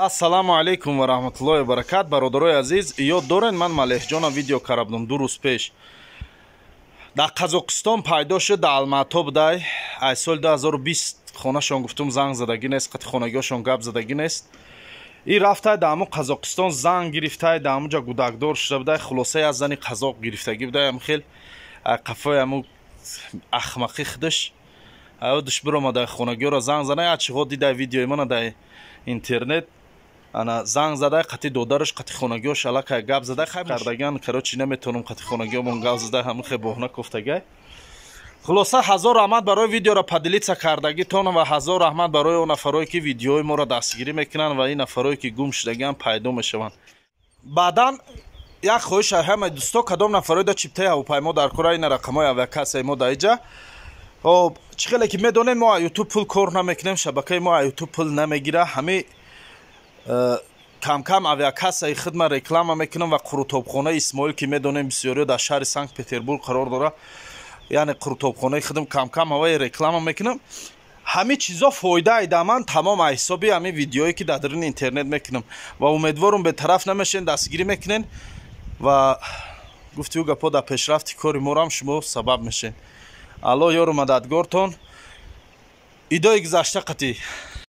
Ассалому алайкум ва раҳматуллоҳи ва баракат, бародарои азиз. Ёд дорен, ман Малеҳҷона видео кардам 2 рӯз пеш. Дар Қазоқистон пайдо шуд, дар Алмато будай. Аз соли 2020 хонашон гуфтум, занг задагӣ нест, қати хонагиҳошон гап задагӣ нест. И рафтай дар ҳамун Қазоқистон, зан гирифтай, дар ҳамунҷа гудакдор шуда будай. Хулосаи, аз зани қазоқ гирифтагӣ будай. Ам хел қафои ҳамун ахмақӣ худаш аёдаш биромада, хонагиҳоро занг зана. Ячиғо дидай видеои мана дар интернет, ана занг задай, қати додараш, қати хонагиҳош аллакай гап задай. Хай кардаган, короче, наметавонам қати хонагиҳомон гап зада, ҳамин хе боҳна кофтагай. Хулоса, ҳазор раҳмат барои видеоро поделиться кардагитон ва ҳазор раҳмат барои он нафарое, ки видеои моро дастгирӣ мекунанд ва ин нафарое, ки гум шудагиам, пайдо мешаванд. Баъдан як хоҳиш аз ҳамаи дӯсто: кадом нафарое да чиптаи ҳавопаймо дар кора, ина рақамҳои авиакассаи мо дар иҷа. Хоб, чӣ хеле ки медонем, мо Ютуб пул кор намекунем, шабакаи мо Ютуб пул намегира. Ҳами камкам авиакассаи хидма реклама мекунам ва қурутобхонаи Исмоил, ки медонем, бисёриё, дар шаҳри Санкт Петербург қарор дорад, яъне қурутобхонаи хидм камкам ҳаваи реклама мекунам. Ҳами чизо фоида айда ман тамом аз ҳисоби ҳамин видеое, ки дар даруни интернет мекунам, ва умедворум, бетараф намешен, дастгирӣ мекунен ва гуфти ӯ гапҳо дар пешрафти кори морам шумо сабаб мешен. Аллоҳ ёру мададгортон. Идои гузашта қатӣ.